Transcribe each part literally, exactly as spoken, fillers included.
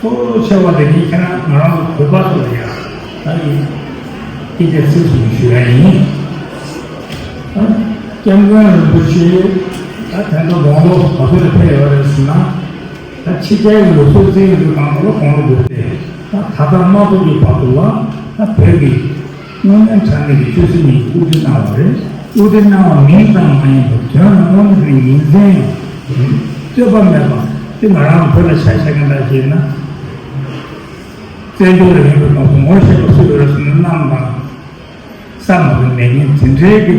གཙོ་བོ་ཆེ་བ་དེ་ནི་ཁྱེད་རང་ང་རང་ཚོ་བོད་པ་ཚོ་ལ་ཡང་ད་ཡིན་སྐད་ཆ་ཚིག་གསུམ་ཞུ་ཡ་ཡིན། ད་སྐྱབས་མགོན་རིན་པོ་ཆེ་ད་ད་ལྟ་དགུང་ལོ་ག་ཚོད་ལ་ཕེབས་ཡོད་རེད་ཟེར་ན། ད་ཕྱི་རྒྱལ་གྱི་ལུགས་སྲོལ་བཙན་གྱི་ལུགས་སྟངས་ལ་དགུང་ལོ་དགུ་བརྒྱ། ད་ད་ལྟ་དམག་འཁྲུག་གི་བར་དུ་ལ་ད་བོད་ཀྱི་དངོས་གནས་དྲང་གནས་ཀྱི་ཆོས་སྲིད་གཉིས་ཀྱི་དབུ་ཁྲིད་གནང་བ་རེད། དབུ་ཁྲིད་གནང་བ་མིང་ཙམ་མ་ཡིན་པར་དོན་ལ་དངོས་གནས་ཀྱི་ཉིན་མཚན་ཡང་རྩོད་པ་མེད་པ་དེ། ང་རང་བོད་ལ་ཆ་བཞག་གི་འདྲ་བྱས་ན། བཙན་བྱོལ་ལ་ཡོད་པའི་ཁོངས་སུ་ངོ་ཤེས་པ་སུ་ཡོད་རེད་ཟེར་ན། གནམ་དང་ས་མ་གི་མེད་མཁན་དེ་འདྲའི་གི་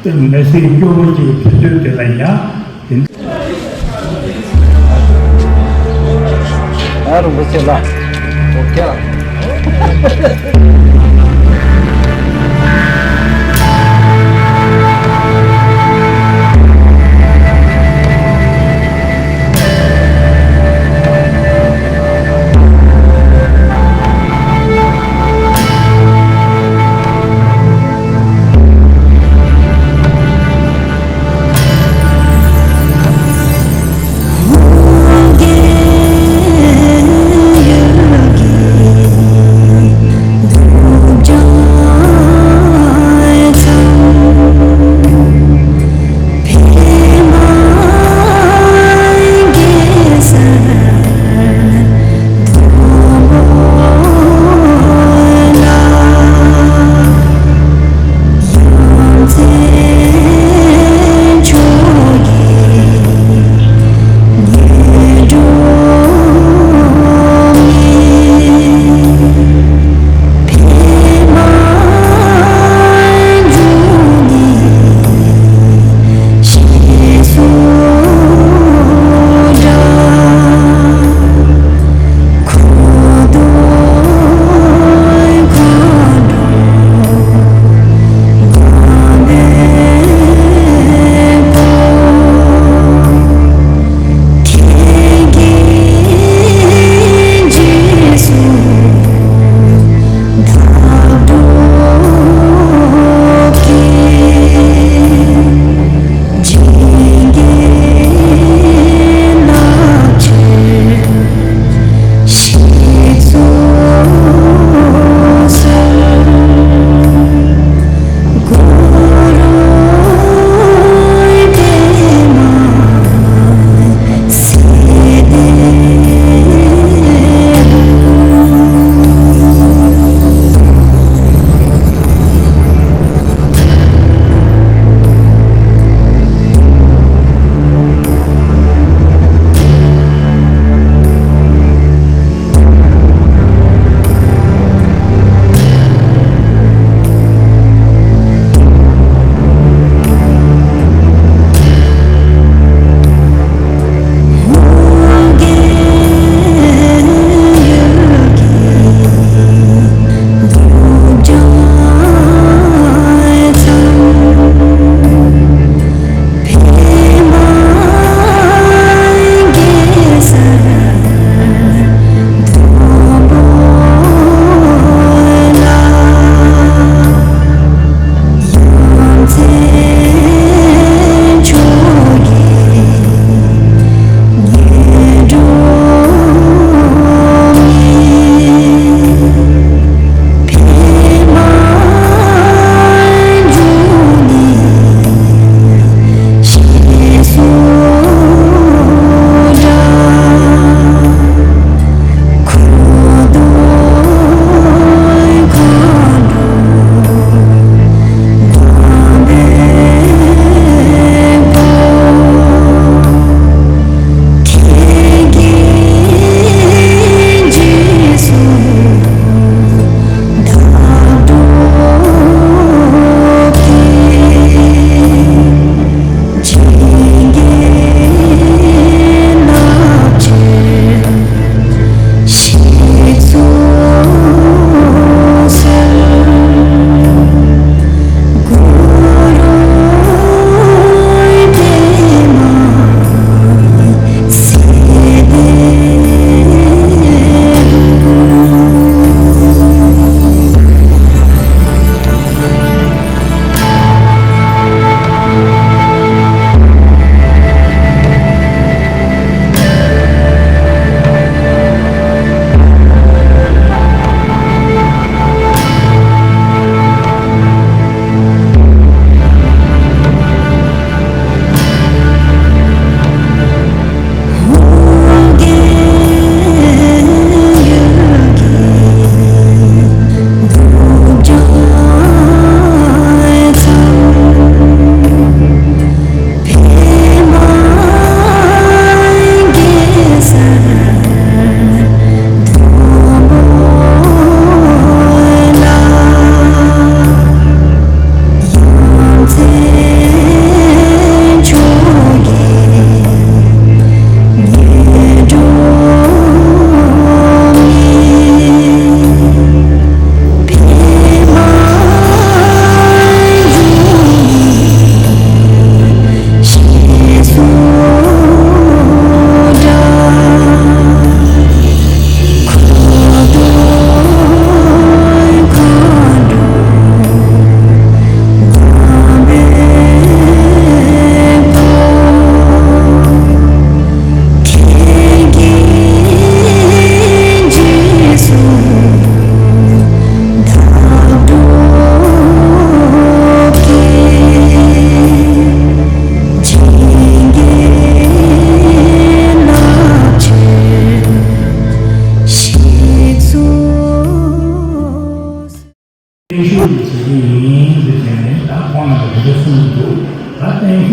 དེ་མི་སེར་སྐྱོ་བོ་ཅིག་གི་དུས་ཚོད་དེ་ལ་ཡ་དེ་འདྲ། ཨ་རུ་མི་ཚེ་ལ་འོ་ཀྱང་།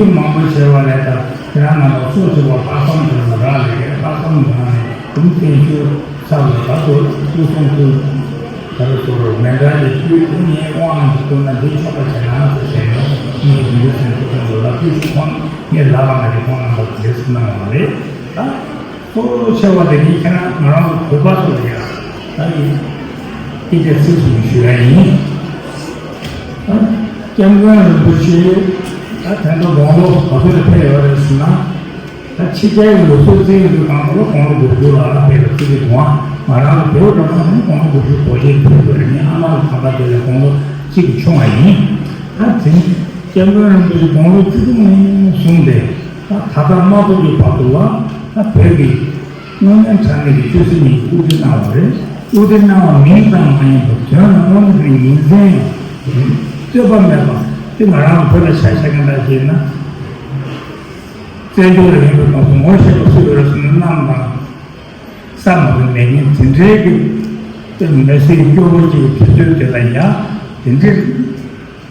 མང་པོ་བྱས་པ་ལས་ད་ཁྱེད་རང་རྣམ་པ་སོ་སོ་བ་ལྷག་བསམ་དེ་ལ་རག་ལས་ཀྱི་ལྷག་བསམ་ནང་ནས་ཀུན་བསྟན་ཆོས་ཚབ་ལ་ད་དུ་སྐུ་གསུང་ཐུགས་ད་རུ་སོ་རུ་མེ་འདྲ་ཡི་བཅུད་དེ་ངའི་དབང་དུ་བཏུབ་ན་འདི་ཆོག་པ་བྱས་ན་ཟེར་བྱས་ནས་ངས་འདི་འདྲ་སེམས་ཁུར་ཐོན་དགོས་ལ་ཕུལ་ཞིག་ཁོང་ངས་ལ་བ་ང་རེ་ཁོང་རྣམ་པ་དེ་སུ་གནང་བ་རེད། ད་གཙོ་བོ་ཆེ་བ་དེ་ནི་ཁྱེད་རང་ང་རང་གི་བོད་པ་ཚོ་ལ་ཡང་ད་ཡིན་སྐད་ཆ་ཚིག་གསུམ་ཞུ་ཡ་ཡིན། ད་སྐྱབས་མགོན་རིན་པོ་ཆེ་ད་ད་ལྟ་དགུང་ལོ་ག་ཚོད་ལ་ཕེབས་ཡོད་རེད་ཟེར་ན། ད་ཕྱི་རྒྱལ་གྱི་ལུགས་སྲོལ་བཙན་གྱི་དུས་སྒང་ལ་དགུང་ལོ་དགུ་བཅུ་ལ་ཕེབས་པ་ཚིག་གི་དུས་ང་རང་ལ་བོད་འགྲོ་མཁན་ནི་དགུང་ལོ་དགུ་བཅུ་གོ་ཆེན་ཕེབས་དགོས་རེད། ངའི་ཨ་མ་གི་གང་ལྟར་དེ་ལ་དགུང་ལོ་གཅིག་གི་ཆུང་བ་ཡིན། ད་དེ་ནི་སྐྱབས་མགོན་རིན་པོ་ཆེ་དགུང་ལོ་བཅུ་དྲུག་ནས་བཟུང་སྟེ། ད་ད་ལྟ་དམའ་ཕོ་གི་བར་དུ་ལ་ད་བོད་ཀྱི་དངོས་གནས་དྲང་གནས་ཀྱི་ཆོས་སྲིད་གཉིས་ཀྱི་དབུ་ཁྲིད་གནང་བ་རེད། དབུ་ཁྲིད་གནང་བ་མིང་ཙམ་མ་ཡིན་པར་དོན་ལ་དངོས་གནས་ཀྱི་ཉིན་མཚན་རྩོད་པ་མེད་པ་དེ་ང་རང་བོད་ལ་ཆ་བཞག་མཁན་འདྲ་བྱས་ན། བཙན་བྱོལ་ལ་ཡིན་པའི་སྐབས་སུ་ངོ་ཤེས་པ་སུ་ཡོད་རེད་ཟེར་ན་གནམ་དང་ས་མ་གི་མེད་མཁན་དེ་འདྲའི་གི་མི་སེར་སྐྱོ་བོ་ཅིག་གི་དུས་ཚོད་དེ་ལ་ཡ་དེ་འདྲའི།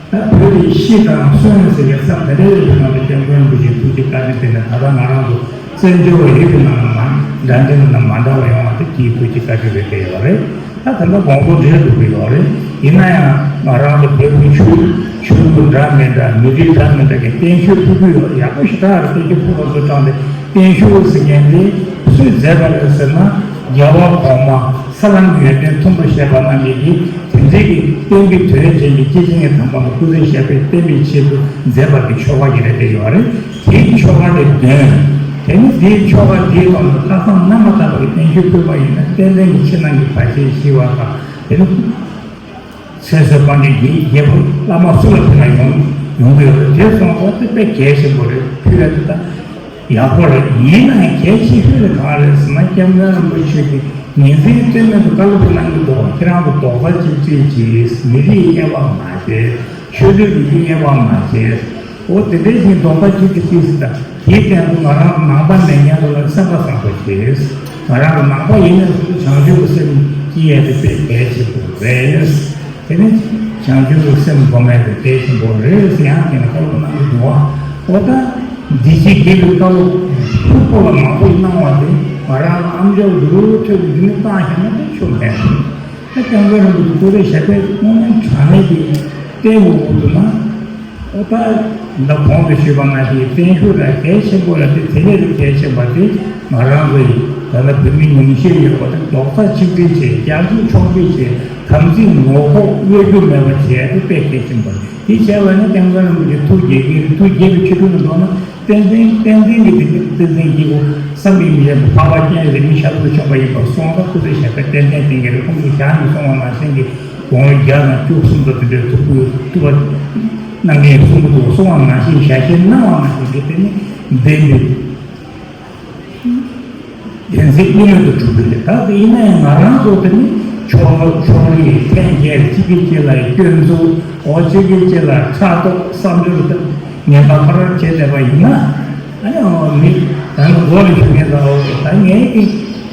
ད་བོད་ཀྱི་ཤི་དང་གསོན་ཟེར་བའི་བསམ་དེ་འདྲའི་ཡོད་པའི་ནང་དུ་སྐྱབས་མགོན་རིན་པོ་ཆེའི་ཐུགས་རྗེ་བཀའ་དྲིན་དེ་ནས་ད་ལྟ་ང་རང་ཚོ་བཙན་བྱོལ་བ་ཡོད་པའི་ནང་ལ་མ་འདྲ་འདྲ་ནང་མ་འདྲ་བ་ཡོང་བ་དེ་དེའི་ཐུགས་རྗེ་བཀའ་དྲིན་རེད་བསྡད་ཡོད་རེད། ད་ད་ལྟ་དགོངས་པ་འགྲེལ་དགོས་ཀྱི་ཡོད་རེད། ཡིན་ན་ཡང་ང་རང་ཚོ་བོད་ཀྱི་ཆོས་ཆོས་ལུགས་འདྲ་མི་འདྲ་མི་རིགས་འདྲ་མི་འདྲ་གི་བརྟན་བཞུགས་ཕུལ་གྱི་ཡོད། ཡག་པོ་ཞེ་དྲག་རེད། བརྟན་བཞུགས་ཕུལ་བ་ཚོ་དྲངས་ཏེ་བརྟན་བཞུགས་ཟེར་མཁན་དེ་སུས་མཛད་པ་རེད་ཟེར་ན་རྒྱལ་བ་གོང་མ། ས་ལམ་གྱི་ཡོན་ཏན་མཐོན་པོར་བཤད་པ་རྣམས་ཀྱིས་དེ་འདྲའི་གི་བསྟན་པའི་དོན་ཅན་གྱི་སྐྱེས་ཆེན་གྱི་དམ་པ་ལ་སྐུ་ཚེ་ཞབས་པད་བརྟན་པའི་ཆེད་དུ་མཛད་པ་གི་ཆོ་ག་ཞིག་རེད་བསྡད་ཡོད་རེད། དེའི་ཆོ་ག་དེ་འདོན། དེ་ནི་དེའི་ཆོ་ག་དེའི་ཐོག་ནས་ལྷག་བསམ་རྣམ་པར་དག་པའི་བརྟན་བཞུགས་ཕུལ་བ་ཡིན་ན་ཏན་ཏན་གྱི་ཕྱི་ནང་གི་བར་ཆད་ཞི་བ་དང་དེ་ནི། ཚེ་བསོད་དཔལ་འབྱོར་གྱི་རྒྱལ་པོ་བླ་མ་སུ་ལ་ཕུལ་ན་ཡོང་ཡོང་གི་ཡོད་རེད། དེ་སོང་ཙང་དེ་དཔེ་གལ་ཆེན་པོ་རེད། ཕུལ་བ་དེ་ད་ཡག་པོ་རེད། ཡིན་ན་ཡང་གལ་ཆེ་ཤོས་དེ་གང་རེད་ཟེར་ན་སྐྱབས་མགོན་རིན་པོ་ཆེ་གིས་ཉིན་མཚན་རྩོད་མེད་དུ་བཀའ་སློབ་གནང་གི་འདུག་ཁྱེད་རང་ཚོ་རྡོག་རྩ་གཅིག་སྒྲིལ་གྱིས། མི་རིགས་དབྱེ་བ་མ་བྱེད། ཆོས་ལུགས་ཀྱི་དབྱེ་བ་མ་བྱེད། འོ་དེ་འདྲའི་ཞིག་རྡོག་རྩ་གཅིག་སྒྲིལ་གྱིས་ཟེར། ད་དེའི་སྟེང་དུ་ང་རང་ནང་པ་མེད་མཁན་ཚོ་ལ་སེམས་པ་བཟང་པོ་བྱེད། ང་རང་ལ་ནང་པ་ཡིན་ན་བྱང་ཆུབ་ཀྱི་སེམས་སྐྱེ་ཡས་དེ་དཔེ་གལ་ཆེན་པོ་རེད། དེ་ནི་བྱང་ཆུབ་ཀྱི་སེམས་སྒོམ་ཡས་དེ་གལ་ཆེན་པོ་རེད་ཟེར་ཡང་དེ་ནི་བཀའ་སློབ་གནང་གི་འདུག་བ། འོ་ད་འདི་ཕྱི་དགེ་བའི་བཀའ་སློབ་ཕུགས་པོ་ལ་མང་པོ་གནང་བ་དེ་ང་རང་ལ་ཨམ་ཅོག་འདི་རུ་ཐོས་ཀྱི་འདི་ནི་བཏང་བཞག་ན་དེ་ཆོ་མེད། ད་སྐྱབས་མགོན་རིན་པོ་ཆེ་སྐུ་ཚེ་ཞབས་པད་དངོས་གནས་དྲང་གནས་ཀྱི་བརྟན་དགོས་འདུག་ན། ཨོ་ད་ད་གོང་དུ་ཞུས་པ་ནང་བཞིན་བརྟན་བཞུགས་ལ་གལ་ཆེན་པོ་ལ་དེ་དེ་ལས་རིགས་གལ་ཆེན་པ་དེ་ང་རང་ཚོ་ཡི་ད་ལྟ་བོད་མི་ཉུང་ཤས་ཡོད་པ་དེ་རྡོག་རྩ་གཅིག་སྒྲིལ་བྱས། རྒྱག་རྒྱུ་འཕྱོག་རྒྱུ་བྱས། དམ་ཚིག་ངོ་ལྐོག་གཡོ་སྒྱུ་མེད་པ་བྱས་ཏེ་དཔེ་གལ་ཆེན་པོ་རེད། དེ་བྱས་པ་ནི་སྐྱབས་མགོན་རིན་པོ་ཆེ་ཐུགས་དགྱེས་ཀྱི་རེད། ཐུགས་དགྱེས་པའི་ཆེད་དུ་ནི་མདོར་ན་བསྟན་འཛིན་བསྟན་འཛིན་གྱི་དེ་ནི་བསྟན་འཛིན་སྐྱེས་བུ་བསམ་གྱིས་མི་ཁྱབ་པ་འཕགས་པ་སྤྱན་རས་གཟིགས་མི་ཤ་ཚུགས་བྱུང་བ་ཡིན་པ་སོང་ཙང་སྐུ་ཚེ་ཞབས་པད་ཏན་ཏན་བརྟན་གྱི་རེད། ཁོང་གིས་ཞལ་ནས་གསུངས་པ་ནང་བཞིན་གྱི་དགུང་ལོ་བརྒྱ་དང་བཅུ་གསུམ་དུ་དེ་འདྲའི་ཐུགས་ཁུར་ཐུབ་པ་གནང་མཁན་གསུང་གི་འདུག་གསུང་བ་ནང་བཞིན་ཞལ་བཞེས་གནང་བ་ནང་བཞིན་གྱི་དེ་ནི་བདེན་པའི་བདེན་ཚིག་དངོས་མེད་དུ་གྲུབ་པ་རེད། ད་དེ་ཡིན་ན་ཡང་ང་རང་ཚོ་དེ་ནི་ཕྱོགས་ཕྱོགས་རིས་འཐེན་འཁྱེར། གཅིག་གིས་གཅིག་ལ་སྐྱོན་འཛུགས། འོ་གཅིག་གིས་གཅིག་ལ་ཕྲག་དོག་བསམ་སྦྱོར་དང་ངན་པ་ཕ་ར་བྱས་བསྡད་པ་ཡིན་ན། ཨ་ནི་འོ་མི་ད་ནི་མགོ་ལ་ཞུགས་མཁན་དང་འོ་ད་ངས་ཀྱི་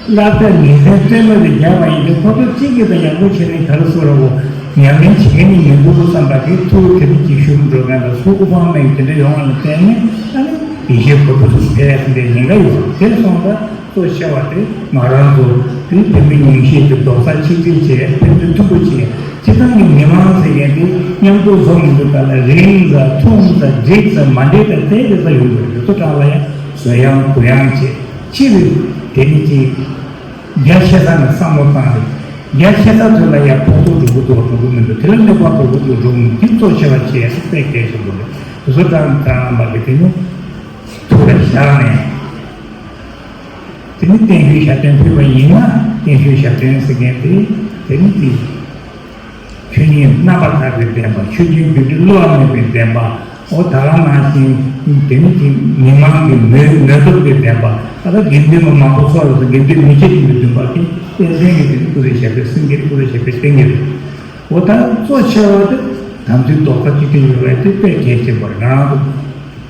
སླར་ད་ཉིན་མཚན་རྩོད་མེད་དུ་རྒྱག་པ་ཡིན་དུས་ཁོ་ཚོ་གཅིག་གིས་ད་ཡག་པོ་བྱས་ནས་ག་རེ་ཟེར་རོ། ཉམས་ལེན་བྱེད་མཁན་ནི་མི་འདུག་བསམ་པ་དེ་ཐུགས་དེ་རིགས་ཀྱི་ཞུགས་འགྲོ་མཁན་དང་སུ་དབུ་འཕང་མེད་དེ་འདྲ་ཡོང་བ་ལ་བརྟེན་ནས་ཨ་ནི་ཡེ་ཤེས་གོ་རྟོགས་སུ་ཕེབས་ཡ་དེ་འདྲའི་ཉེན་ཁ་ཡོད་རེད། དེ་སོང་ཙང་གཙོ་ཆེ་བ་དེ་ང་རང་ཚོ་དེ་བོད་མི་ཉུང་ཤས་ཀྱི་རྡོག་རྩ་གཅིག་སྒྲིལ་བྱས། ཕན་ཚུན་མཐུན་པོ་བྱས། སྤྱི་བཏང་གི་མི་མང་ཟེར་མཁན་དེ་མཉམ་དུ་འཛོམས་མི་འདུག་ད་ལ་རིང་ཙམ་ཐུང་ཙམ་འགྲིག་ཙམ་མ་འགྲིག་ད་དེ་དེ་ཚོ་ཡོང་དགོས་རེད། དེ་ཚོ་གྲངས་ལ་ཡང་བཟོད་ཡངས་གུ་ཡངས་བྱས། ཕྱི་རུ་དེ་ནི་ཅིག་རྒྱ་ཆེ་ས་ནས་བསམ་བློ་བཏང་རེད། རྒྱ་ཆེ་ས་དེ་ལ་ཡང་ཕོག་ཐུག་འགྲོ་གི་འདུག་འགྲོ་གི་མི་འདུག་དེ་ལ་གནོད་པ་འགྲོ་གི་འདུག་འགྲོ་གི་མི་འདུག་གཙོ་ཆེ་བ་བྱས་ཏེ་དཔེ་གལ་ཆེན་པོ་རེད། དེ་ཚོ་གྲངས་གྲངས་མ་གི་དེ་ནི་ཐུགས་ལ་བཞག་ནས། དེ་ནི་བརྟན་བཞུགས་ཞབས་བརྟན་ཕུལ་བ་ཡིན་ན། བརྟན་བཞུགས་ཞབས་བརྟན་ཟེར་མཁན་དེ་དེ་ནི་དེ་ཆོས་ཉིད་རྣམ་པར་དག་པའི་བདེན་པ། ཆོས་ཀྱི་རྒྱུ་འབྲས་བསླུ་བ་མེད་པའི་བདེན་པ། འོ་ད་ག་ནང་བཞིན་དེ་ནི་དེ་མི་མང་གི་མོས་མོས་སྟོབས་ཀྱི་བདེན་པ། ད་ལྟ་དགེ་འདུན་པ་མང་པོ་ཚོགས་ཡོད་ས། དགེ་འདུན་མི་ཕྱེད་ཀྱི་མི་འདུན་པ་གི་བསྟན་འཛིན་གྱི་དེ་ནི་སྐུ་ཚེ་ཞབས་པད་སེང་གེ་སྐུ་ཚེ་ཞབས་པད་བརྟན་གྱི་རེད། འོ་ད་གཙོ་ཆེ་བ་དེ་དམ་ཚིག་རྡོག་རྩ་གཅིག་སྒྲིལ་ཡོད་པ་དེ་དཔེ་གལ་ཆེན་པོ་རེད། ང་རང་ཚོ་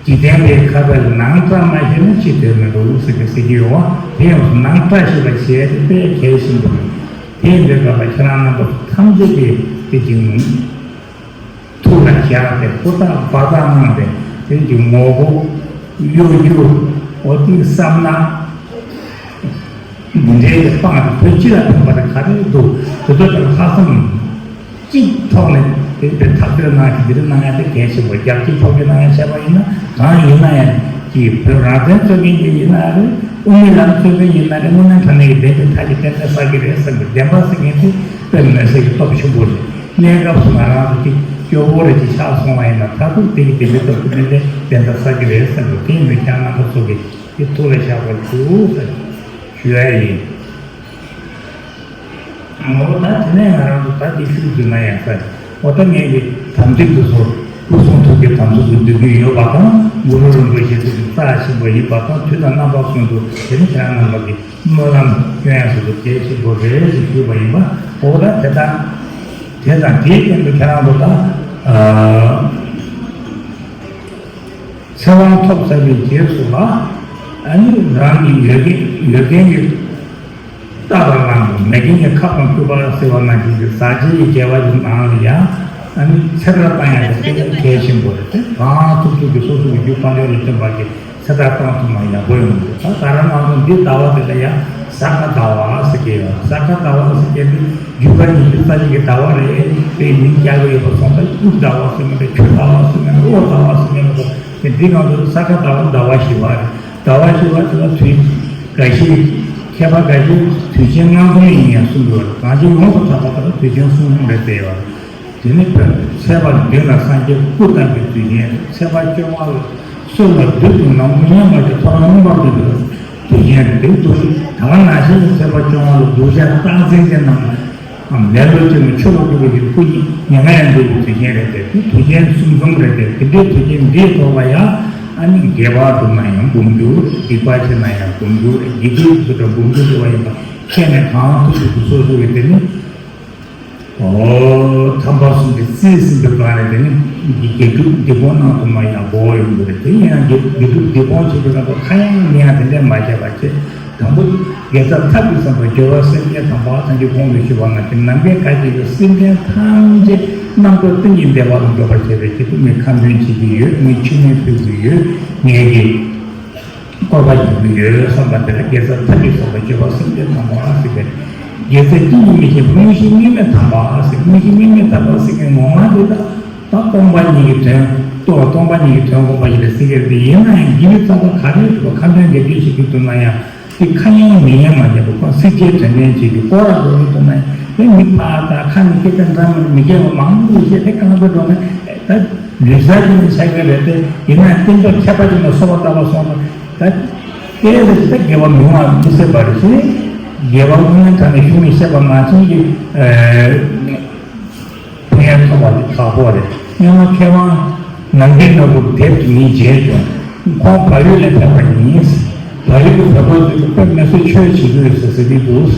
འཇིག་རྟེན་པའི་ཁ་ཟས་ལ་ནང་བཀྲ་མ་ཤེས་ན་ཕྱི་དོན་མི་འགྲོ་ཟེར་གི་ཟེར་གྱི་ཡོད་བ། དེ་ཡང་ནང་བཀྲ་ཤིས་པ་བྱས་ཏེ་དཔེ་གལ་ཆེན་པོ་རེད། དེ་ཡིན་དུས་སྐབས་ལ་ཁྱེད་རང་རྣམ་པ་ཐམས་ཅད་ཀྱིས་དེ་བཞིན་ཐུགས་ལ་བཞག་སྟེ་ཧུར་ཐག་འབད་ཐག་གནང་སྟེ་ དེ་གི་ངོ་རྒོལ་གཡོ་སྒྱུ་འོ་དེ་བསམ་ན། འདི་འདྲའི་སྤང་བོད་སྤྱི་ལ་ཕན་པ་དེ་ག་རེ་འདུག་དེ་ཚོ་དེ་ལ་ལྷག་བསམ་གཅིག་ཐོག་ནས་དེ་དེ་ཐག་གཅོད་གནང་གི་འདི་རེ་གནང་ཡ་དེ་གལ་ཆེན་པོ། རྒྱལ་སྤྱིའི་ཐོག་གི་གནང་ཡ་བྱས་པ་ཡིན་ན་གང་ཡིན་ན་ཡང་གི་བོད་རང་བཙན་རྩོད་མཁན་གྱི་ཡིན་ན་རེད། དབུ་མའི་ལམ་རྩོད་མཁན་ཡིན་ན་རེད། དངོས་གནས་དྲང་གནས་ཀྱི་བདེན་པའི་མཐའ་གྱི་བདེན་པ་གསལ་གྱི་རེད་བསམ་གི་བདེན་པ་ཟེར་མཁན་དེ་དཔེ་མི་སྲིད་ཀྱི་སྟོབས་ཆེན་པོ་རེད། གནས་སྐབས་སུ་ང་རང་ཚོ་གི་སྐྱོ་བོ་རེ་ཅིག་ཆགས་སོང་བ་ཡིན་ན་མཐར་ཐུག་དེ་གི་བདེན་པའི་སྟོབས་ཀྱི་མི་ལས་བདེན་པ་གསལ་གྱི་རེད་བསམ་གི། དེ་ཡིན་དུས་ཁྱེད་རྣམ་པ་ཚོ་གི་དེ་ཐུགས་ལ་བཞག་པར་ཞུ་ཟེར་ཞུ་ཡ་ཡིན། འོ་ད་དེ་ནས་ང་རང་ཚོ་ད་དེ་ཤུགས་འཛིན་ན་ཡང་ས། འོ་ད་ངས་ཀྱི་དམ་ཚིག་ཏུ་སོ་སྐུ་གསུང་ཐུགས་ཀྱི་དམ་ཚིག་ཏུ་འདུས་ཀྱི་ཡོད་པ་དང་། གུ་རུ་རིན་པོ་ཆེ་ཐུགས་ཀྱི་རྩ་ཆེན་པོ་ཡིན་པ་དང་། དུས་དང་རྣམ་པ་ཀུན་ཏུ་དེ་ནི་ཁྱེད་རང་རྣམ་པ་གི་སྨོན་ལམ་སྐྱོན་ཡང་སུ་དུ་གལ་ཆེན་པོ་རེད་ཞེས་ཞུས་པ་ཡིན་པ། འོ་ད་དེ་དང་དེ་དང་དེའི་སྟེང་དུ་ཁྱེད་རང་ཚོ་ད་ཨ། ཚེ་དབང་ཐོབ་ཚར་བའི་རྗེས་སུ་ལ། ཨ་ནི་རང་གི་ཡོད་མཁན་ཡོད་མཁན་གྱི་རྟ་དང་བླངས་ཏེ་མེད་མཁན་གྱི་ཁབ་དང་སྐུད་པ་ཟེར་བ་ནང་བཞིན་གྱི་ཟག་བཅས་ཀྱི་དགེ་བ་ཡི་ནང་ལ་ཡང་ཨ་ནི་ཚེ་ཐར་བཏང་ཡག་གི་དེ་གལ་ཆེན་པོ་རེད་དེ། གང་ཐུབ་ཐུབ་ཀྱིས་སོ་སོ་གི་རྒྱུ་དཀོན་མཆོག་ལ་བརྟེན་པ་གི་ཚེ་ཐར་བཏང་ཐུབ་ན་ཡག་པོ་ཡོང་གི་རེད། ད་ད་རང་ང་ཚོ་འདི་ཟླ་བ་འདི་ལ་ཡང་གཟའ་སྐར་ཟླ་བ་ཟེར་གྱི་ཡོད། གཟའ་སྐར་ཟླ་བ་ཟེར་གྱི་འདི་རྒྱུ་སྐར་ཉི་ཤུ་རྩ་གཅིག་གི་ཟླ་བ་རེད། དེའི་མིང་རྒྱག་གི་ཡོད་པ་སོང་ཙང་དབུགས་ཟླ་བ་ཟེར་མི་འདུག་ཆུ་ཟླ་བ་ཟེར་མི་འདུག་དབུགས་ཟླ་བ་ཟེར་མི་འདུག་དེ་འདི་ང་ཚོ་གཟའ་སྐར་ཟླ་བ་ཟླ་བ་བཞི་པ་རེད། ཟླ་བ་བཞི་པ་དེ་ལ་དུས་འགའ་ཞིག་མཁས་པ་འགའ་ཞིག་དུས་ཆེན་ལྔ་འཛོམས་ཡིན་ཡང་གསུང་གི་ཡོད་རེད། གང་ཅི་ཡོངས་སུ་གྲགས་པ་ལྟར་དུས་ཆེན་གསུམ་རེད་ཟེར་ཡོད་རེད། དེ་ནི་ཚེས་པ་བདུན་ལ་སངས་རྒྱས་སྐུ་བལྟམས་པའི་དུས་ཆེན་རེད། ཚེས་པ་བཅོ་ལྔ་ལ་སྲོད་ལ་བདུད་དུ་ནམ་མི་ཉམས་པ་དེ་ཐོ་རངས་སྔོན་པ་བདུད་དུ་དུས་ཆེན་རེད། དེ་དུས་ད་ག་ནང་བཞིན་གྱི་ཚེས་པ་བཅོ་ལྔ་ལ་གདུལ་བྱ་རྟག་འཛིན་གྱི་ནང་ལ་ལེ་ལོ་ཅན་གྱི་ཆོས་ལ་འགྲོ་བའི་སྐུ་ཉིད་ཉེ་ལྔ་ཡང་འདུལ་བའི་དུས་ཆེན་རེད་དེ། དེ་དུས་ཆེན་གསུམ་འཛོམས་རེད་དེ། དེ་འདྲའི་དུས་ཆེན་འདིའི་ཐོག་ལ་ཡང་ཨ་ནི་དགེ་བ་བསྒྲུབ་ན་ཡང་འབུམ་འགྱུར། སྡིག་པ་བྱས་ན་ཡང་འབུམ་འགྱུར། དགེ་སྡིག་སུ་འདྲ་འབུམ་འགྱུར་འགྲོ་བ་ཡིན་པ་ཁྱེད་ནས་གང་ཐུབ་ཐུབ་ཀྱི་སོ་སོ་གི་དེ་ནི། ཨོ། དམ་པ་གསུམ་གྱིས་རྩིས་ཟིན་པའི་སྒང་ནས་དེ་ནི་དགེ་སྒྲུབ་སྡིག་སྤོང་གནང་ཐུབ་ན་ཡང་གོ་བ་ཡོང་གི་རེད། དེ་ཡིན་ན་དགེ་སྒྲུབ་སྡིག་སྤོང་བྱེད་པའི་སྐབས་སུ་ཁ་ཡང་མིག་ཡང་དེ་འདྲས་མ་བྱས་པ་བྱས། དང་པོ་དགེ་རྩ་ཐབས་ཀྱིས་བསམ་པའི་སྦྱོར་བ་སེམས་བསྐྱེད་དམ་པ་སངས་རྒྱས་གོང་དུ་ཞུས་པ་ནང་བཞིན་ནམ་མཁའི་མཐའ་དཀྱིལ་གྱི་སེམས་ཅན་ཐམས་ཅད་རྣམ་རྟོག་གཏི་མུག་གི་བདེ་བ་ལ་འཇོག་པར་བྱེད་པའི་ཆེད་དུ་ངས་ཁ་འདོན་བྱེད་ཀྱི་ཡོད། ངས་ཆུ་སྨན་ཕུལ་གྱི་ཡོད། ངས་ཀྱི། བཀོད་པ་ཡོང་གི་ཡོད་བསམ་པ་དེ་ལ་དགེ་རྩ་ཐབས་ཀྱིས་བསམ་པའི་སྤྱོད་པ་སེམས་བསྐྱེད་དམ་པ་ཟེར་བས། དགེ་རྩ་ཀུན་གྱི་མིག་ཤེས་དངོས་གཞི་དངོས་མེད་དམ་པ་ཟེར། དངོས་གཞི་དངོས་མེད་དམ་པ་ཟེར་མཁན་ངོ་མ་དེ་དག་ད་སྟོང་པ་ཉིད་ཀྱི་དོན་ཏོ། སྟོང་པ་ཉིད་ཀྱི་དོན་སྒོམ་པ་ཡིན་པའི་སེམས་བསྐྱེད་དེ་ཡིན་ན་ཡང་དགེ་བའི་རྩ་བ་ག་རེ་ཡོད་པ་ཁ་འདོན་དགེ་སྦྱོར་བྱེད་ཀྱི་འདུག་ན་ཡང་དེ་ཁ་ཡང་མིག་ཡང་མ་བརྒྱབ་པ་ཁོ་སྲིད་ཀྱི་དོན་ལྡན་བྱེད་ཀྱི་སྐོར་ར་འགྲོ་གི་འདུག་ན་ཡང་དེ་མིག་ཕར་ལྟ་ཁ་ནས་སྐད་ཆ་འདྲ་མི་འདྲ་མི་བརྒྱབ་པ་མང་པོ་བཤད་དེ་རྐང་པ་འགྲོ་ན་ད། ལུས་རྩལ་གྱི་ནི་ཆགས་ཀྱི་རེད་དེ། ཡིན་ན་རྟེན་འབྲེལ་ཁྱད་པར་ཅན་ལ་གསོལ་བ་བཏབ་པ་སོང་ན་ད། དེ་ལས་ད་དགེ་བ་མི་འོང་བ་མི་སྲིད་པ་རེད་ཟེར། དགེ་བ་དངོས་གནས་དྲང་གནས་གཞུང་ནས་བཤད་པ་ནང་བཞིན་གྱི། ཕན་ཡོན་ཐོབ་པ་དེ་ཁག་པོ་རེད། སྔོན་མ་མཁས་དབང་ནམ་མཁའི་ནོར་བུ་དེབ་ཀྱི་ཉིན་མཇལ་བྱུང་། ཁོང་བལ་ཡུལ་ལས་ཕེབས་པ་ཡིན། བལ་ཡུལ་གྱི་བོད་པ་ཚོས་དཔེ་མི་སྲིད་ཆོས་བྱེད་ཀྱི་ཡོད་ཟེར་ཟེར་གྱི་འདུག་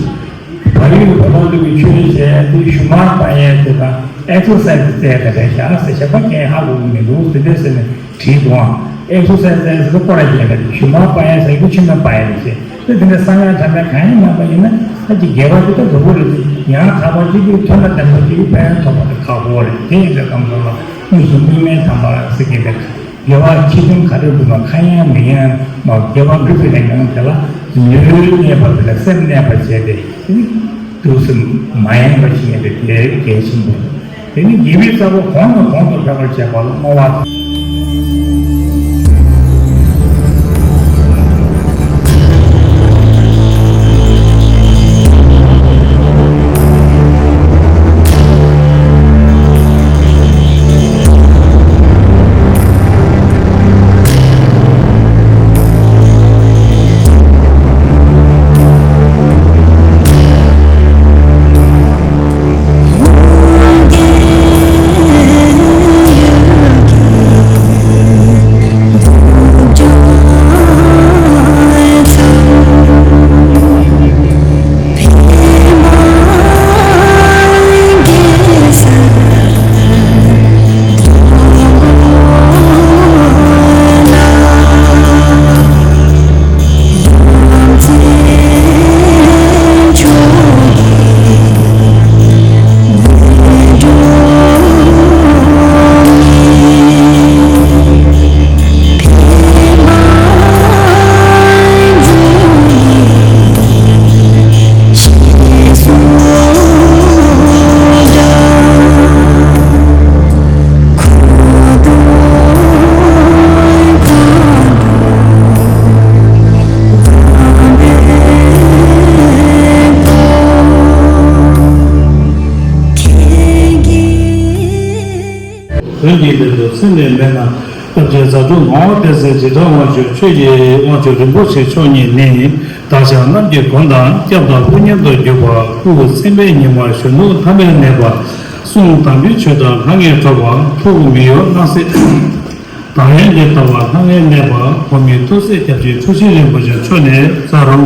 བལ་ཡུལ་གྱི་བོད་པ་ཚོ་གིས་ཆོས་བྱས་ཏེ་ཞུ་མར་པ་ཡས་དེ་དང་ཨེག་སར་སའི་ཛི་རྩེ་ག་རེ་བཞག་ཟེར་བྱས་པ་ཁྱེད་ཧ་གོ་གི་མི་འདུག་དེ་འདྲས་ཟེར་ནས་བྲིས་འདུག་ཨང་། ཨེག་སར་སའི་ཛི་ཟེར་ཏེ་སྐོར་ར་རྒྱག་ག་ཞུ་མར་པ་ཡས་ཟེར་གྱི་ཆུ་མ་པ་ཡས་རེད་ཟེར་ཏེ་དེ་འདྲས་གསང་སྔགས་གྲྭ་པའི་གང་ཡིན་མ་པ་ཡིན་ན་ད་ཅིག་དགེ་བ་ཅིག་ད་འགྲོ་གི་རེད་ཟེར། ཡང་དག་པ་ཅིག་གིས་དོན་དང་ལྡན་པ་ཅིག་གིས་ཕན་ཐོགས་པ་དེ་ཁག་པོ་རེད། དེ་ཡིན་པའི་སྐབས་སུ་ལ་དངོས་སུ་དངོས་མེད་དམ་པ་ཟེར་གྱི་རེད། དགེ་བ་ཆེ་ཆུང་ག་རེ་འདུག་ན་ཁ་ཡང་མིག་ཡང་མ་དགེ་བ་འགྲུབ་པའི་ལས་ངན་དེ་ལ་ལུས་གནས་པ་དེ་ལ་སེམས་གནས་པ་བྱས་ཏེ་དུས་སུ་མ་ཡེངས་པ་ཞིག་ཡིན་པའི་དེ་གལ་ཆེན་པོ་རེད། དེ་ནི་དགེ་བའི་རྩ་བ་གོང་ནས་གོང་དུ་འཕེལ་བར་བྱེད་པ་ལ་བསྔོ་བ། དོན་གྱི་ལས་སུ་སེམས་ལས་མེད་ན། སྐྱབས་རྗེ་ཛ་དྲག་ངག་དབང་བསྟན་འཛིན་འཇིགས་བྲལ་དབང་ཕྱུག་ཆོས་ཀྱི་དབང་ཕྱུག་རིན་པོ་ཆེ་མཆོག་ཉིད་ནི། བདག་ཅག་རྣམས་ཀྱི་མགོན་དང་སྐྱབས་དང་དཔུང་གཉེན་དུ་གྱུར་པ། སྐུ་མཚན་དཔེའི་ཉི་མ་གཞོན་ནུ་ཐ་མལ་གནས་པ། གསུང་དམ་པའི་ཆོས་དང་ལྷང་ངེར་གྲོལ་བ། ཐུགས་མི་གཡོ་སྣང་སྲིད་དང་ཡན་ལས་ལྡན་པ་ལྷང་ངེར་གནས་པ། འོག་མིན་ཐུགས་སྲས་སྐྱབས་རྗེ་འཁྲུལ་ཞིག་རིན་པོ་ཆེ་མཆོག་ནས་ཛ་དྲག་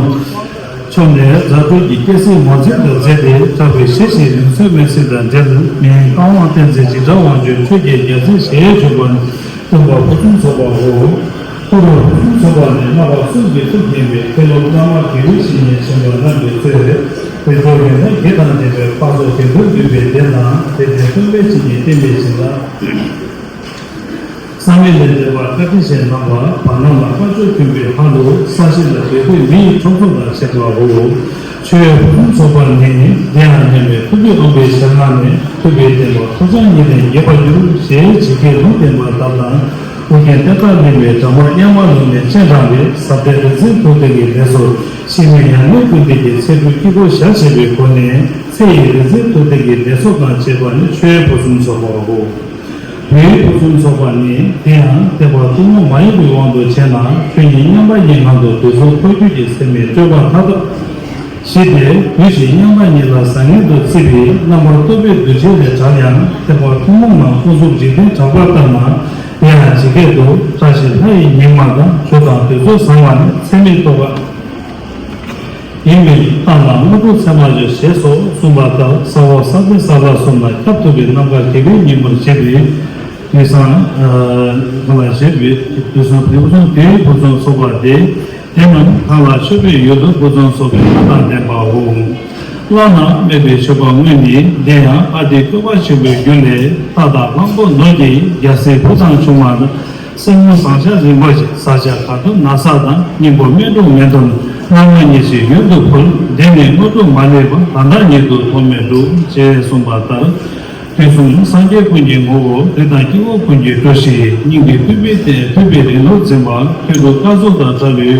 མཆོག་ནས་ཛ་དྲག་གི་སྐྱེ་སྲིད་ངོས་འཛིན་དུ་མཛད་དེ་གྲགས་པའི་ཞལ་བཞེས་ལུང་ཚན་མེད་ཚིག་དང་འབྲེལ་མིང་བཀའ་དབང་བསྟན་འཛིན་འཇིགས་བྲལ་དབང་ཕྱུག་ཆོས་ཀྱི་རྒྱལ་མཚན་ཞེས་བྱོན་པ་ནི། སྟོན་པ་ཕུན་སུམ་ཚོགས་པའོ། སྐུ་རབ་ཕུན་སུམ་ཚོགས་པ་ནི་བསླབ་པ་གསུམ་གྱི་ཐུགས་མཁྱེན་པའི་མཁན་སློབ་བླ་མ་དགེ་བའི་བཤེས་གཉེན་ཆེན་པོ་རྣམས་ཀྱིས་གཙོས་པའི་དཔལ་འབྱོར་ཡོན་ཏན་བརྒྱད་དང་ལྡན་པའི་འཕགས་ཚོགས་དགེ་འདུན་འདུས་པའི་སྡེ་ན་དེ་ལྟའི་སྟོན་པའི་བཤེས་གཉེན་བསྟེན་པའི་བྱིན་རླབས། བསམ་ཡས་ལས་འདས་པ་བཀའ་དྲིན་ཅན་རྣམས་ལ་བར་སྣང་ལ་དཀར་ཕྱོགས་མཐུན་པའི་ཧ་ལུ་ས་གཞི་ལ་འབད་པས་མི་ཡི་ཕྲུགས་ཚོགས་དང་བཅས་པའོ། ཆོས་ཕུན་སུམ་ཚོགས་པ་ནི། དེ་ཡང་མཉམ་མེད་ཐུགས་ཀྱི་དབང་པོའི་ཞལ་སྔ་ནས། ཐུབ་པའི་བསྟན་པ་ཐོགས་བྱ་ཉིད་ལས་རྒྱས་པར་འགྱུར། ཞེས་ཇི་སྐད་ལུང་བསྟན་པ་ལྟར་དང་། ཨོ་རྒྱན་བསྟན་པ་གླིང་པའི་གྲགས་པ་དབྱར་མ་ལུང་ནས་སྤྱན་དྲངས་པའི་ཟབ་གཏེར་རིག་འཛིན་ཐུབ་བསྟན་གྱི་ལས་སུ་ཤེས་མིན་ཡར་ངོའི་ཀུན་བདེ་གི་ཚེ་འཕོས་དཀྱིལ་འཁོར་ཞལ་ཕྱེ་བའི་སྒོ་ནས་ཚེ་ཡི་རིག་འཛིན་ཐུབ་བསྟན་གྱི་ལས་ཚོགས་དང་བཅས་པ་ནི་ཆོས་ཕུན་སུམ་ཚོགས་པའོ། བོད་ཡིག་ཕུན་སུམ་ཚོགས་པ་ནི། དེ་ཡང་བསྟན་པ་ཐུན་མོང་མ་ཡིན་པའི་དབང་དུ་བྱས་ན། ཆོས་ཉིད་མཉམ་པ་ཉིད་ངང་དུ་དུས་གསུམ་འཁོར་སྒྱུར་གྱི་སེམས་མེད་སྤྲོས་པ་མཐའ་དག་ཞི་སྟེ། དུས་བཞི་མཉམ་པ་ཉིད་ལ་བཟང་ངན་དུ་བརྩི་བའི་རྣམ་པར་རྟོག་པའི་འདུ་བྱེད་ལས་བྲལ་ཡང་། བསྟན་པ་ཐུན་མོང་ངང་ཀུན་རྫོབ་འཇིག་རྟེན་གྲགས་པ་ལྟར་ན། དེ་ཡང་ཇི་སྐད་དུ། བཀྲ་ཤིས་ལྷ་ཡི་ཉི་མ་དང་། མཆོད་དང་དུས་ཚོད་བཟང་བ་ནི། ཚད་མེད་རྟོགས་པ། ཡིན་པས་བརྟགས་ན་དངོས་གྲུབ་ཚད་མར་སྦྱོར། ཞེས་སོགས་གསུངས་པ་ལྟར། ས་འོག་ས་བདུན་ས་བརྒྱད་གསུམ་ལ་ཁྱབ་ཐུབ་པའི་རྣམ་དཀར་དགེ་བའི་ཉིན་མོར་བཞེད་པའི་དུས་བཟང་། ཨ་ལ་བཞེད་པའི་དུས་བཟང་དུས་བཟང་དུས་ཕུན་སུམ་ཚོགས་པ་སྟེ། དེ་རྣམས་ཐང་ལ་མཆོད་པའི་ཡུལ་དུ་ཕུན་སུམ་ཚོགས་པའི་ལྷ་དང་ལྡན་པའོ། བླ་ན་མེད་པའི་མཆོད་པ་དངོས་ནི། དེ་ཡང་ལྷ་དེ་བཀོད་པ་ཆེན་པོའི་རྒྱུ་ལས། ལྷ་དང་གླང་པོ་ནོར་གྱི་རྒྱལ་སྲས་བུ་དང་ཆུང་མ་དང་། སྲིང་མོ་ཟངས་ཤ་རིན་པོ་ཆེ། ཟ་བྱ་ག་དུ་ན་བཟའ་དང་། སྙིང་པོ་སྨན་དྲུག་མེ་ཏོག་ནི། སྔ་མ་ཉིད་ཀྱི་ཡུལ་དུ་ཕུལ། འདི་ནི་དངོས་གྲུབ་མ་ལུས་པ། ད་ལྟ་ཉིད་དུ་ཐོགས་མེད་སྒྲུབ། ཅེས་གསུངས་པ་ལྟར། དུས་གསུམ་སངས་རྒྱས་ཀུན་གྱི་ངོ་བོ། རིགས་དང་དཀྱིལ་འཁོར་ཀུན་གྱི་སྤྲུལ་གཞི། སྙིང་གི་སྤྲུལ་པའི་སྟེང་སྤྲུལ་པའི་རིང་ལུགས་འཛིན་པ། ཐོད་ཕྲུག་སྐར་ཚོགས་དང་འདྲ་བའི་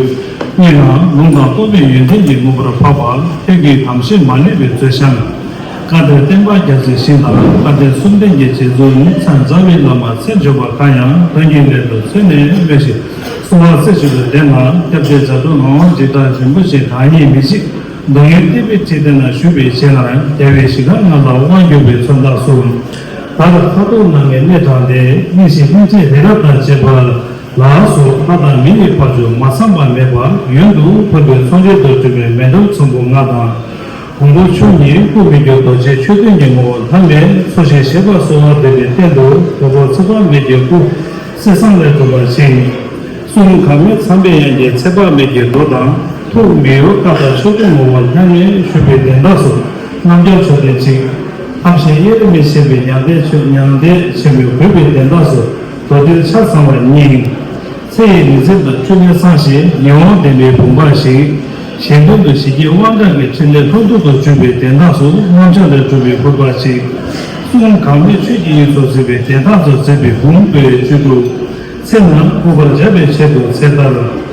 དབུས་ན་ལུང་དང་རྟོགས་པའི་ཡོན་ཏན་གྱིས་མངོན་པར་འཕགས་པ། ཐོད་ཀྱི་དམ་ཤེས་མ་ལུས་པའི་མཛོད་བཤམས། བཀའ་དྲིན་བསྟན་པ་རྒྱ་མཚོའི་ཞིང་དང་། བཀའ་དྲིན་གསུམ་ལྡན་གྱི་རྗེ་བཙུན་ནི། མཚན་རྩ་བའི་བླ་མ་མཚན་བརྗོད་པ་གང་ཡང་། དོན་གྱི་སླད་དུ་མཚོན་ནས་སྨྲོས་ཤིག་གསོལ་བ་སྲིད་ཞུ་བའི་དེ་ན། སྐྱབས་རྗེ་ཛ་དྲག་ངག་དབང་འཇིགས་བྲལ་རིན་པོ་ཆེ་གང་ཉིད་མི་ཤིགས་མདོ་ཡི་གཏེར་པའི་ཁྲི་སྟེང་ན་བཞུགས་པའི་ཞལ་སྔར། རྒྱལ་བའི་ཞིང་ཁམས་ལྔ་ལ་དབང་བསྒྱུར་བའི་མཚོན་རྟགས་སུ། དར་ཁ་དོག་སྣ་ལྔའི་སྣེ་དྲངས་ཏེ། གླིང་བཞི་གླིང་ཕྱེད་རི་རབ་དང་བཅས་པ་ལ་སོགས། ལྷ་དང་མི་ཡི་དཔལ་འབྱོར་མ་ཚང་པ་མེད་པར་ཡུན་དུ་ཕུལ་བའི་ཚོང་རྒྱལ་དུ་གྲུབ་པའི་མཎྜལ་ཚོམ་བུ་ལྔ་དང་། གོང་བུ་ཆུ་གཉིས་སྐུ་མི་འགྱུར་རྡོ་རྗེའི་མཆོད་རྟེན་གྱི་ངོ་བོ་ལྷམ་མེ་འཚོ་ཞིང་གཞེས་པ་གསོལ་བ་འདེབས་པའི་རྟེན་དུ། གོ་འཕང་ཚེ་དཔག་མེད་ཀྱི་སྐུ་གསེར་ཟངས་ལས་གྲུབ་པ་ཞིག་གསུང་གང་མོས་ཚངས་པའི་དབྱངས་ཀྱིས་ཚེ་དཔག་མེད་ཀྱི་མདོ་དང་། ཐུགས་མི་གཡོ་བཀའ་དང་མཆོག་གི་ངོ་བོ་ལྷམ་མེ་ཞུ་བའི་དོན་རྟགས་སུ། རྣམ་རྒྱལ་མཆོད་རྟེན་གཅིག་ལྷམ་ཞིང་གཡས་རི་མི་ཆེན་པོའི་མྱང་འདས་མཆོད། མྱང་འདས་ཆེན་པོས་གུས་པའི་དོན་རྟགས་སུ། རྡོར་གདན་ཆ་ཚང་བ་གཉིས། ཚེ་ཡི་རིག་འཛིན་དང་སྤྲུལ་པའི་ཚང་ཞིང་ཡིད་འོང་ལྡན་པའི་བུམ་པ་ཞིག་གཞན་དོན་དུ་ཞི་རྒྱས་དབང་དྲག་གི་ཕྲིན་ལས་ལྷུན་གྲུབ་ཏུ་འཇུག་པའི་དོན་རྟགས་སུ་རྣམ་ཅོག་ལས་གྲུབ་པའི་སྐུད་པ་ཞིག་གསུང་གང་མོས་ཆོས་ཀྱི་དབྱིངས་སུ་གཟིགས་པའི་དོན་རྟགས་སུ་མཛད་པའི་བུམ་སྤོས་བཅུ་དྲུག་ཚེ་རྣམས་མགུ་པར་སྦྱར་བའི་ཆེད་དུ་ཚེ་ལྟར། དུས་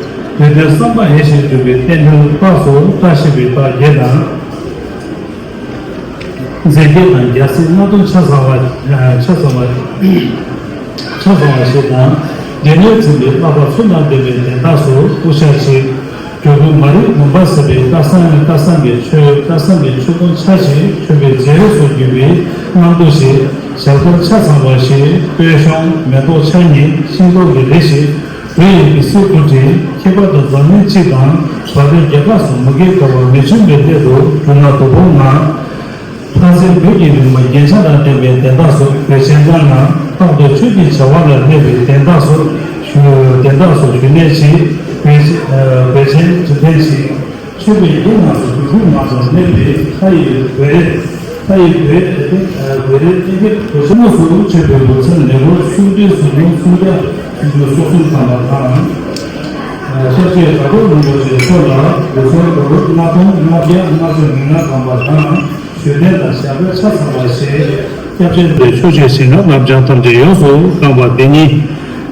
མཐའི་བསམ་པ་ཡིད་བཞིན་འགྲུབ་པའི་རྟེན་འབྲེལ་རྟགས་སུ་བཀྲ་ཤིས་པའི་རྟགས་བརྒྱད་དང་། མཛེས་རྒྱན་དང་རྒྱལ་སྲིད་སྣ་བདུན་ཆ་ཚང་བ། ཆ་ཚང་བ། ཆ་ཚང་བ་ཞིག་དང་། སྡེ་སྣོད་འཛིན་པའི་བསླབ་པ་ཚུལ་དང་ལྡན་པའི་དོན་རྟགས་སུ་སྐུ་ཤ་ཞིག་སྒྱུ་འཕྲུལ་མ་རིག་མུན་པ་སེལ་བའི་བཀའ་གསང་བཀའ་གསང་གི་ཆོས། བཀའ་གསང་གི་ཆོས་ཕུང་ཆ་ཞིག་མཆོད་པའི་རྫས་སུ་གྱུར་པའི་རྣམ་ཐོ་ཞིག་ཞལ་འཁོར་ཆ་ཚང་བ་ཞིག་སྤོས་གཞོང་མེ་ཏོག་ཆ་གཉིས། ཤིང་ཏོག་གི་རིགས་ཤིག་བོད་ཡིག་གི་སིལ་བུ་བྲིས། ཁྱད་པར་དུ་འཛམ་གླིང་སྤྱི་དང་བར་དོའི་རྒྱལ་ཁབ་སུ་མུ་གེའི་འཁོར་བ་མི་འབྱུང་བའི་སླད་དུ་འབྲུ་སྣ་དུ་ཕོ་ལྔ། ལྷ་སྲིན་བོད་ཀྱི་རིག་མ་རྒྱན་ཆ་དང་ལྡན་པའི་དོན་རྟགས་སུ་གོས་ཆེན་ལྔ་ལྔ། རྟག་ཏུ་ཆོས་ཀྱི་བྱ་བ་ལ་སླེབས་པའི་དོན་རྟགས་སུ་ཞུ། དོན་རྟགས་སུ་ཞུ་ནས་ཅི། གོས་ཆེན་གོས་ཆེན་དྲི་ལྡན་ཅི། མཆོད་པའི་རྒྱན་རྣམས་སུ་གུས་བཀུར་མ་ཚོར་གནས་པའི་ལྷ་ཡི་གོས་རས། ལྷ་ཡི་གོས་རས་གོས་རས་ཏེ་གོས་ཆེན་མོ་སུ་མཆོད་པའི་འབུལ་ཚན་ལེགས་པར་སུམ་སྒྲིལ་སུམ་སྒྲིལ་སུམ་སྒྲིལ་སུམ་སྒྲིལ་སོགས་གསུམ་བགྲངས་པ་དང་། ཤཱཀྱའི་དྲག་པོ་རིན་པོ་ཆེ་མཆོག་ལ་འབུལ་ཚན་གོས་ལྔ་སྟོང་ལྔ་བརྒྱ་ལྔ་བཅུ་ང་ལྔ་བགྲངས་པ་དང་། ཞུ་རྟེན་དང་ཞབས་པད་ཆ་ཚང་བ་ཞེས་སྐྱབས་ཆེན་པའི་ཕྱོགས་བཅུའི་ཞིང་ཁམས་རབ་འབྱམས་ཐམས་ཅད་ཡོངས་སུ་བཀང་བ་དེ་ཉིད།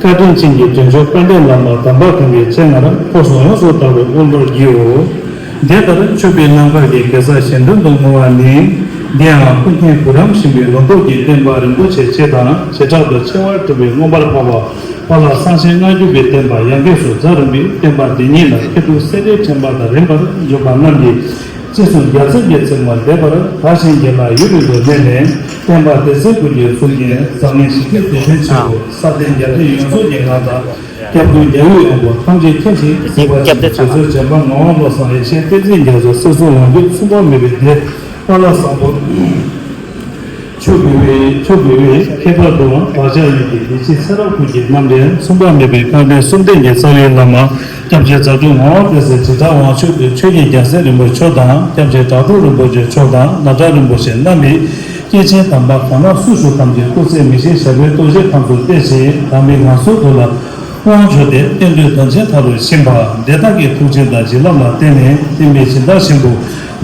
བཀའ་དྲིན་ཅན་གྱི་དྲིན་ཅན་དཔལ་ལྡན་བླ་མ་དམ་པ་གང་གི་སྤྱན་སྔར་འཁོར་གསུམ་ཡོངས་སུ་དག་པར་མངོན་པར་བགྱིའོ། དེ་ལྟར་མཆོད་པའི་རྣམ་དཀར་གྱི་གེ་སར་གཞན་དོན་དུ་བསྔོ་བ་ནི། འདི་ཡང་ཀུན་མཁྱེན་གུ་རམ་ཞིང་པོའི་ལུང་རྟོགས་ཀྱི་བསྟན་པ་རིན་པོ་ཆེ་སྤྱི་དང་བྱེ་བྲག་ཏུ་ཕྱེ་བར་གྲུབ་པའི་མངོན་པར་འཕགས་པ་དཔལ་ལྷ་གསང་ཆེན་སྔ་འགྱུར་བའི་བསྟན་པ་ཡང་སྒོས་སུ་རྫ་རིམ་པའི་བསྟན་པ་འདི་ཉིད་ལ་མཁས་གྲུབ་སེ་འབྲས་ཕྲེང་བ་དང་རིམ་པར་འཇུག་པ་རྣམས་ཀྱིས་ཅི་གསུང་རྒྱལ་མཚན་གྱི་ཚིག་མ་འདས་པར་དར་ཞིང་རྒྱས་ལ་ཡུན་རིང་དུ་གནས་ནས་བསྟན་པ་སྡེ་ཚན་ཀུན་གྱི་གཙུག་རྒྱན་བཟང་ངན་ཞི་བདེ་དེ་ཕན་ཆེན་པོ་ས་སྟེང་རྒྱལ་ཕྲན་ཡོངས་རྫོགས་ཀྱི་ངག་དང་། སྐྱབས་མགོན་རྒྱལ་བའི་དབང་པོ་ཐམས་ཅད་མཁྱེན་ཅིང་གཟིགས་པར་བྱ། རྗེ་བཙུན་བྱམས་པ་ངག་དབང་བློ་བཟང་ཡེ་ཤེས་བསྟན་འཛིན་རྒྱ་མཚོ་སྲིད་གསུམ་དབང་སྒྱུར་མཚུངས་པ་མེད་པའི་སྡེ་དཔལ་ལྷ་བཟང་པོ། ཆོས་དགེ་བའི་ཆོས་དགེ་བའི་ཁྱད་པར་དུའང་བག་ཆགས་ཡུལ་གྱི་བདེ་སྐྱིད་ཚེ་རབས་ཀུན་གྱི་རྣམ་འདྲེན་མཚུངས་པ་མེད་པའི་དཀའ་ངལ་གསུམ་ལྡན་གྱི་རྩ་བའི་བླ་མ་སྐྱབས་རྗེ་རྫ་སྤྲུལ་ངག་དབང་བསྟན་འཛིན་དྲིལ་བྲག་དབང་ཕྱུག་གི་ཆོས་ཀྱི་རྒྱལ་མཚན་རིན་པོ་ཆེ་མཆོག་དང་སྐྱབས་རྗེ་བྲག་དྲུག་རིན་པོ་ཆེ་མཆོག་དང་ནཱ་བྲག་རིན་པོ་ཆེ་རྣམ་པའི། སྐྱེས་ཆེན་དམ་པ་གང་ན་སུ་བཞུགས་ཐམས་ཅད་སྐུ་ཚེ་མི་ཤིགས་ཞབས་པད་རྟོགས་བརྗོད་ཁམས་སུ་བརྟན་ཞིང་དམ་པའི་ངང་ཚུལ་དུ་ལ་དབང་བྱུང་སྟེ་གཏན་དུ་དོན་ཆེན་མཐའ་རུ་ཕྱིན་པ་དེ་དག་གི་ཐུགས་རྗེ་དང་བྱིན་རླབས་ལ་བརྟེན་ནས་བསྟན་པའི་སྦྱིན་བདག་ཆེན་པོ་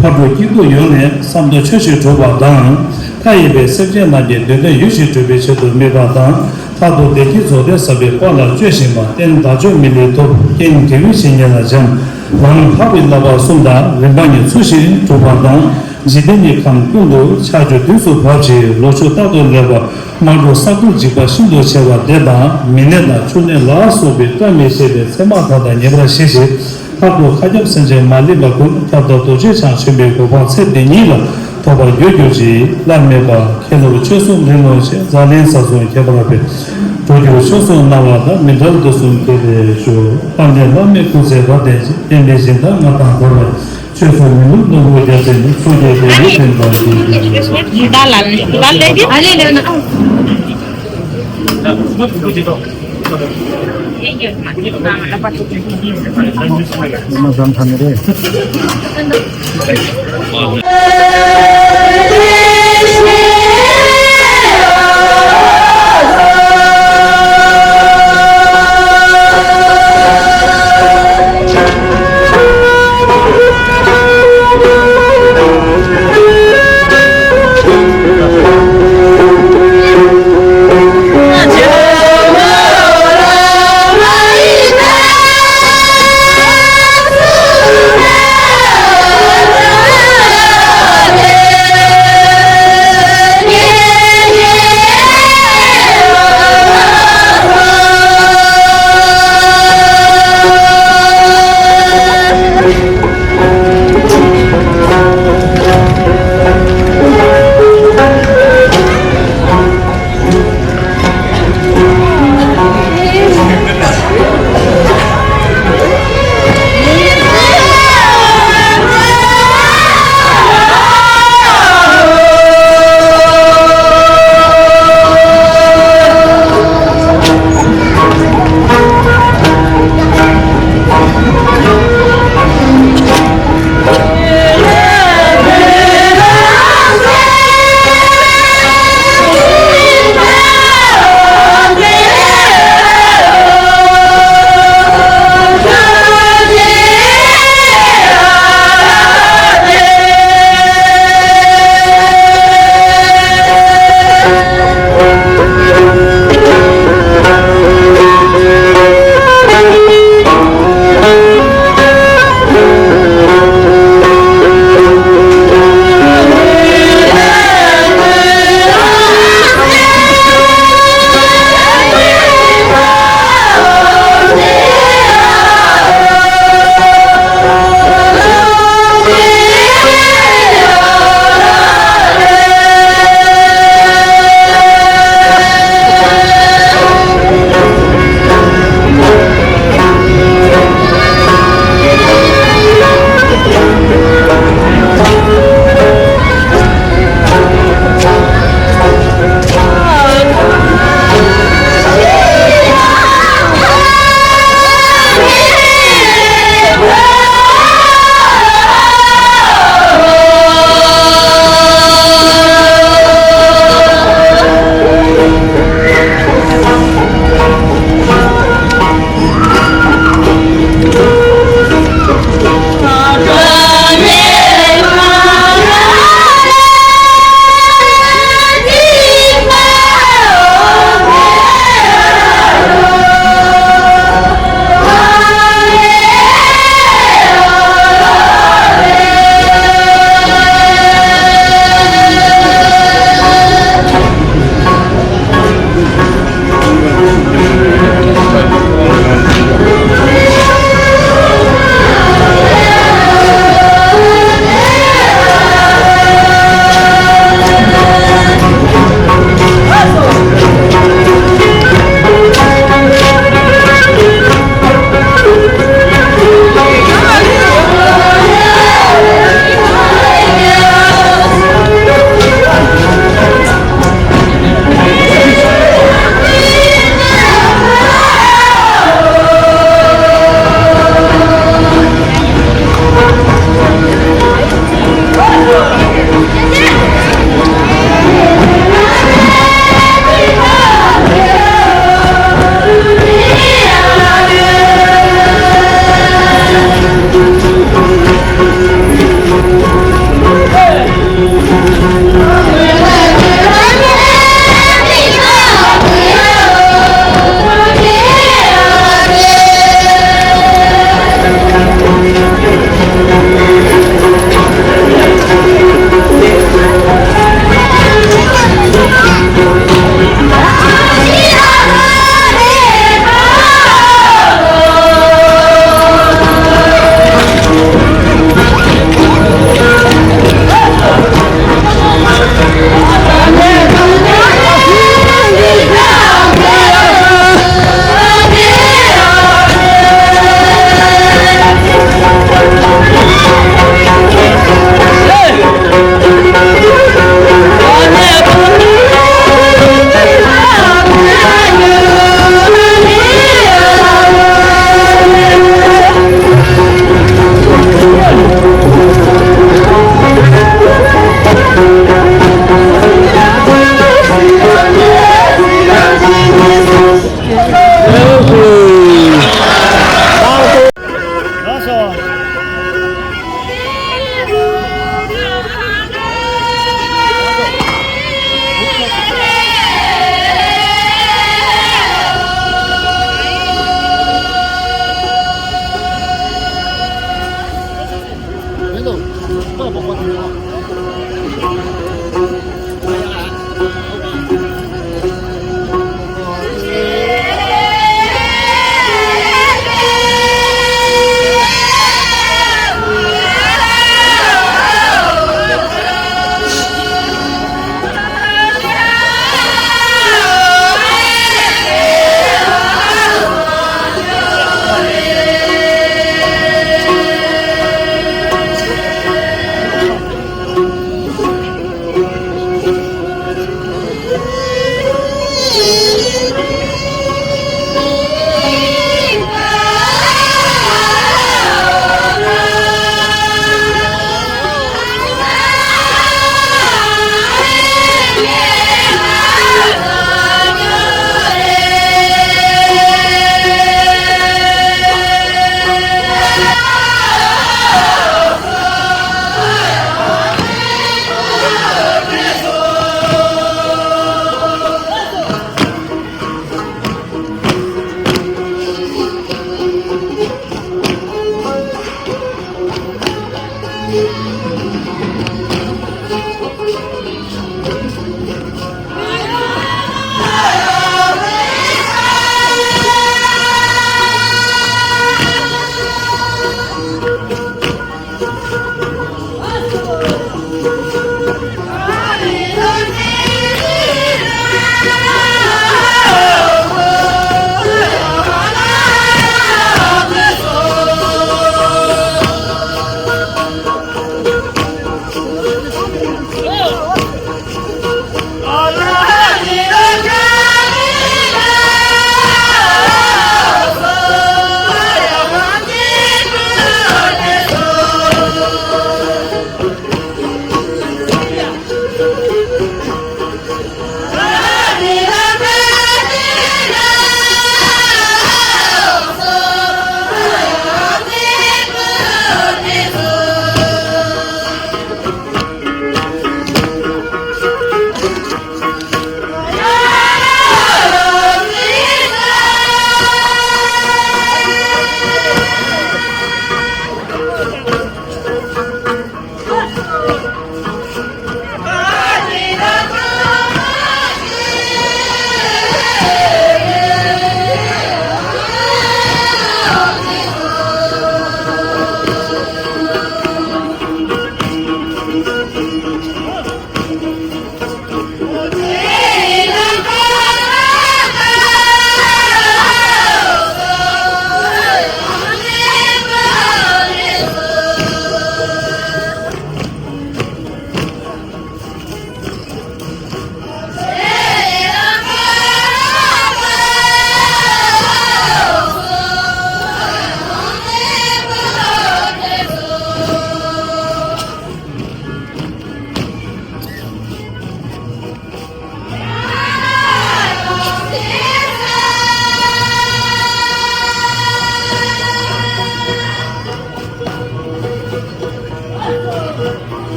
ཕ་གྲུ་སྐྱིད་སྡུག་ཡོངས་ནས་བསམ་དོན་ཆོས་བཞིན་འགྲུབ་པ་དང་། མཐའ་ཡས་པའི་སེམས་ཅན་རྣམས་ཀྱི་འདོད་དོན་ཡིད་བཞིན་འགྲུབ་པའི་ཆེད་དུ་དམིགས་པ་དང་། ལྷག་ཏུ་བདེ་སྐྱིད་རྫོགས་ལྡན་ཟབ་པའི་དཔལ་ལ་སྤྱོད་བཞིན་པ་རྟེན་བདག་མཆོག་མི་ལས་ཐོབ་རྐྱེན་འབྲས་བུའི་བཤེས་གཉེན་ལ་སྦྱངས། ལམ་འཕགས་པའི་བསླབ་པ་གསུམ་དང་རིམ་པ་གཉིས་ཚུལ་བཞིན་སྒྲུབ་པ་དང་། འཇིག་རྟེན་གྱི་ཁམས་ཀུན་ཏུ་ཕྱག་རྒྱ་དུས་སུ་བབ་ཅིང་ལོ་ཕྱུགས་རྟག་ཏུ་ལེགས་པ་དམངས་ཁྲོད་ས་རྡུལ་འཇིགས་པ་ཤིན་ཏུ་ཆེ་བ་དེ་དང་མི་ནད་དང་ཕྱུགས་ནད་ལ་སོགས་པའི་བཀྲ་མི་ཤིས་པའི་མཚན་མ་དག་དང་ཉེ་བར་ཞི་ཞིང་། ལྷག་ཏུ་མཁའ་ཁྱབ་སེམས་ཅན་མ་ལུས་པ་ཀུན་ཁྱབ་བདག་རྡོ་རྗེ་འཆང་ཆེན་པོའི་གོ་འཕང་ཚེ་འདི་ཉིད་ལ་ཐོབ་པར་འགྱུར་གྱུར་ཅིག་སླར་མེད་པ་མཁྱེན་སློབ་ཆོས་གསུང་ལྷུན་ལོ་ཆེ་འཛམ་གླིང་ས་གསུམ་ཁྱད་པར་འཕེལ། འགྲོ་རྒྱུར་ཆོས་གསུང་གནང་བ་དང་མི་འབྲལ་དུས་གསུམ་དེ་ལས་ཞུ། དཔལ་ལྡན་བླ་མའི་སྐུ་ཚེ་རབ་བརྟན་ཅིང་བསྟན་པའི་སྦྱིན་བདག་མངའ་ཐང་དོར་བའི་ཆོས་སྲུང་མི་ལུས་ནོར་བུ་རྒྱལ་མཚན་ནི་ཚོགས་ཀྱི་རྒྱལ་པོ་བསྟན་པ་ཡིན།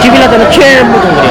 ཡིན་པ་ལ་ད་ནི་ཁྱོད་མི་གཏོང་གི་